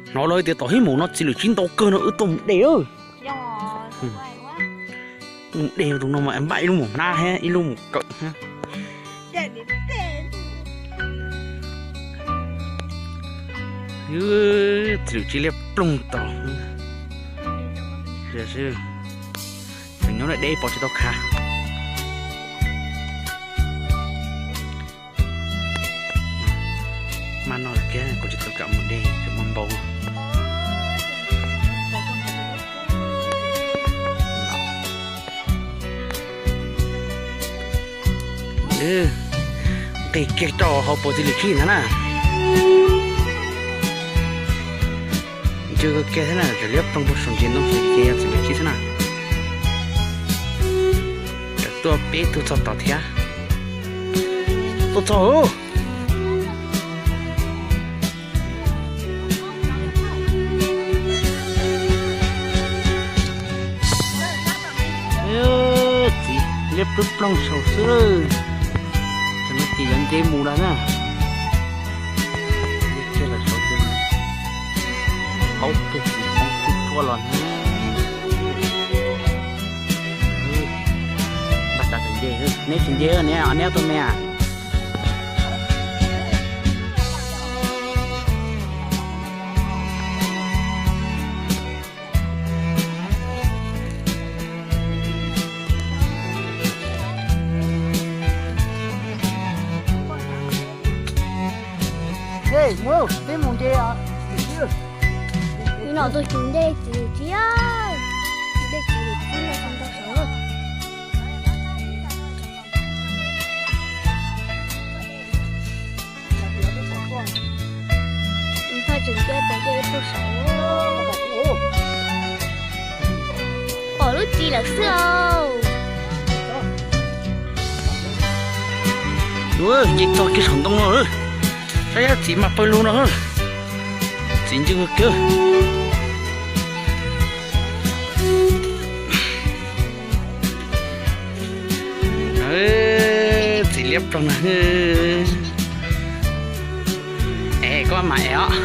Hnov lawv tias tom hib mus no txiv lwm tsib ntau kawg no wb tuaj mus de lawm. Tuaj mus de tus no mas npaj ib lub mus hnab thiab ib lub mus kawm thiab. Txiv lwm tsib liab ploog tom. Tseem nyob deb pov tsis tau khav. Maj no kiag kuv tsis tau kam mus de, tseem muaj npau. Nqis kiag rau hauv paus txiv lwm tsib ntag na. Ntsw kiag thiab na, tseem liab ploog puag saum ntsis ntoo ces yog txiv lwm tsib xwb na. Tseem tuaj peb tug txog tod thiab. Tuaj txog. Txiv liab ploog ploog saum xwb. Tam no ces yuav nce mus lawm na. Kiag lawm saud ces qaub kiag txiv poob tuj tuaj los na. Npaj tas tawm nce, neb tsis nce, neb neb tus me. Mus, peb mus nce. Nim no tuaj tsis nce txiv lwm tsib, nce txiv lwm tsib no tsis tau saud. Npaj tseem nce pem nce puag saud. Pom lub txiv lawm xwb os. Nce txog kiag saum ntoo no, saib yog txiv mas pawg lug no. Txiv ntsw kiag. Txiv liab ploog na. Es koj mam es os.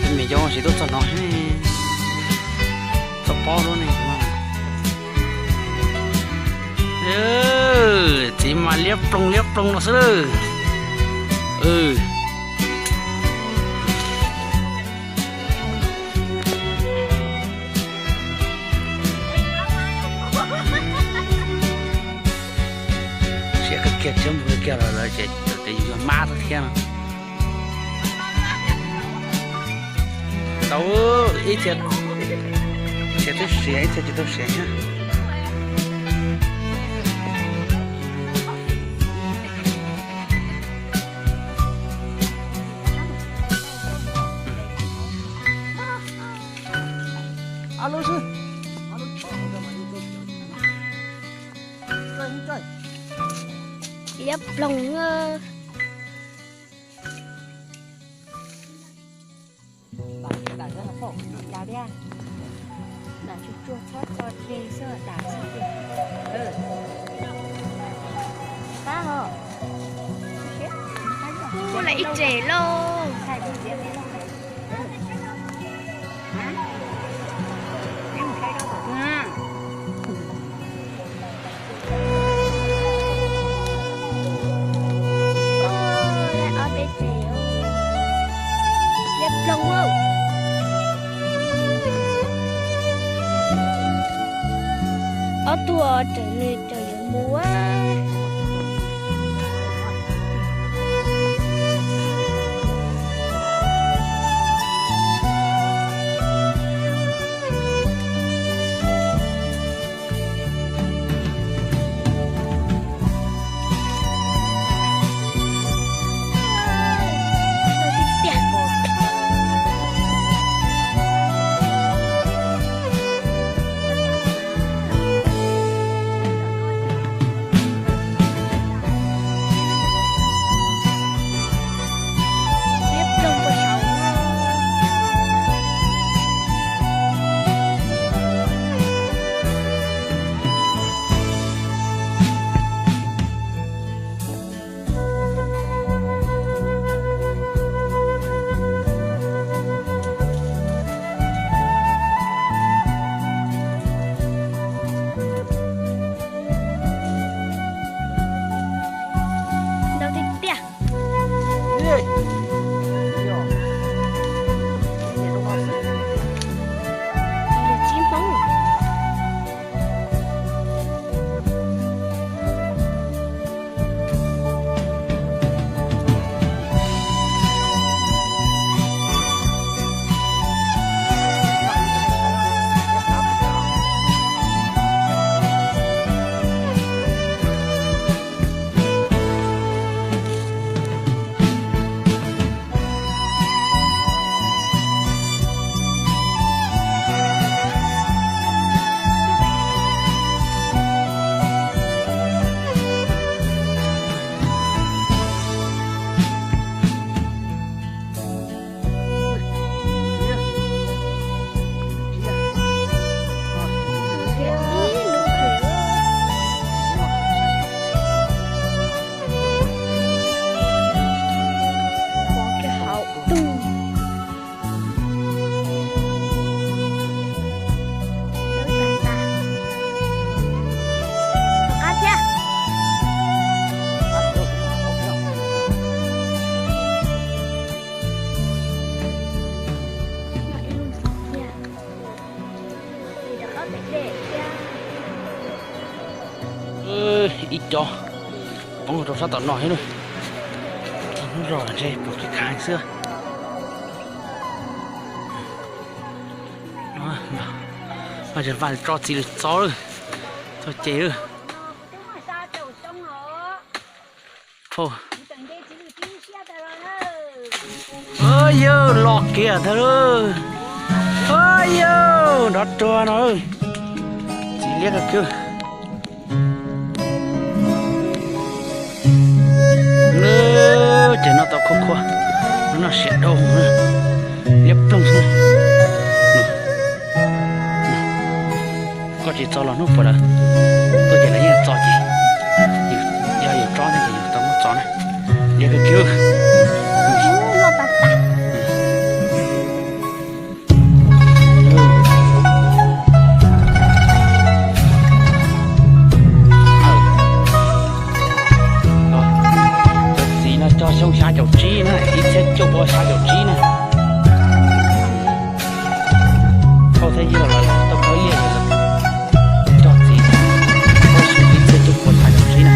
Tus me yau tsis tuaj txog no, txog pob lub ne. Txiv mas liab ploog liab ploog no xwb. Siab kawg kiag, tsis mus kiag los lawv ces yus yog mab thiab no. Tau ib txhia, txhia twb siav ib txhia tsis tau siav thiab. Liab ploog. Ua lawm ib tse lauj. Ob peb tse, liab ploog. Ob tug tseem nws tseem yuav mus. Ib co poob rau sab tom no thiab na. Hnub zog ntshe pom kiag khav xwb. Vaj tso txiv lawm, txo lawm, txog ces lawm. Yawg los kiag tag lawm. Yawg nrov ruag no. Txiv liab kawg kiag. Ces no tau khua khua, no siav dhau, liab ploog xwb. Koj tsis txo los hnub puas lawm, tuaj ces lawv yeej txo ces, yog yus tsob thiab ces yus tau muab txo na. Liab kawg kiag. Cov txiv no cog xyoo xya caum tsib na, ib txhiab cuaj pua xya caum tsib na. Thauj thiab yog los tau khawb liaj cog txiv, xyoo ib txhiab cuaj pua xya caum tsib na.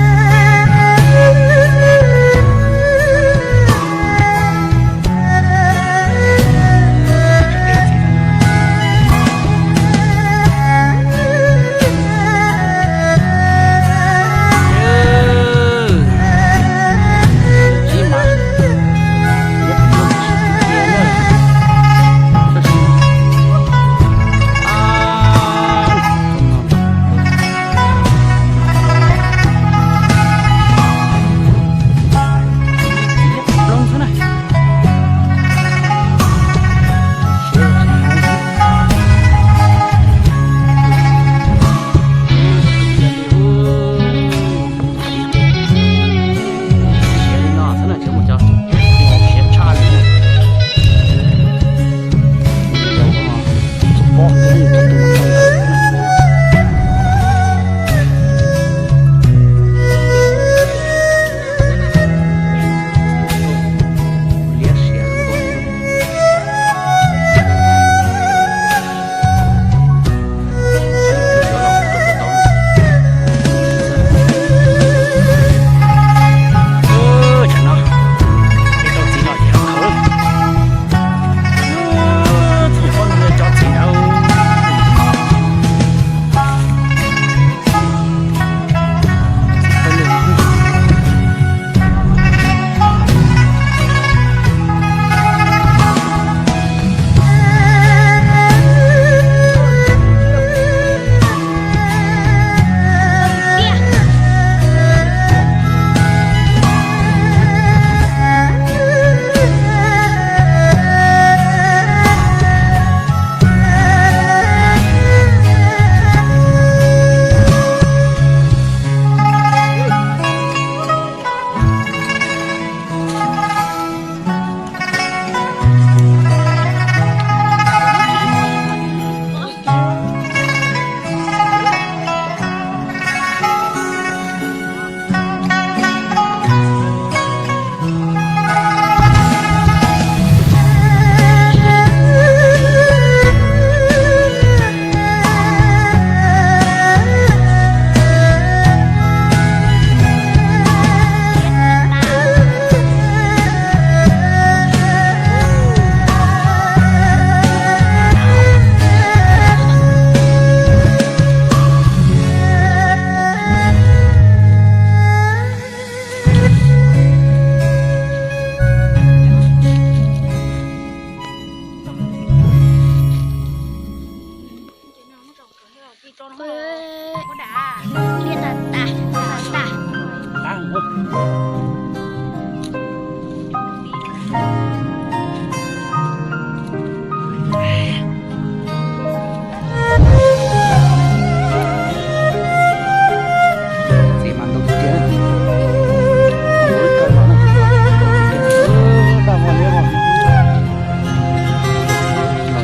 Txiv mas ntau tiag, ntau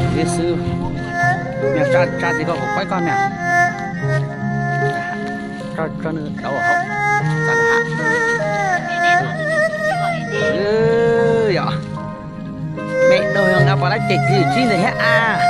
tiag xwb. Tsa txiv koj kuv paib koj na. Tso nws dauv hauv txav ha. Yog me dua nqa pom lab ces twb tsib ntawd thiab a.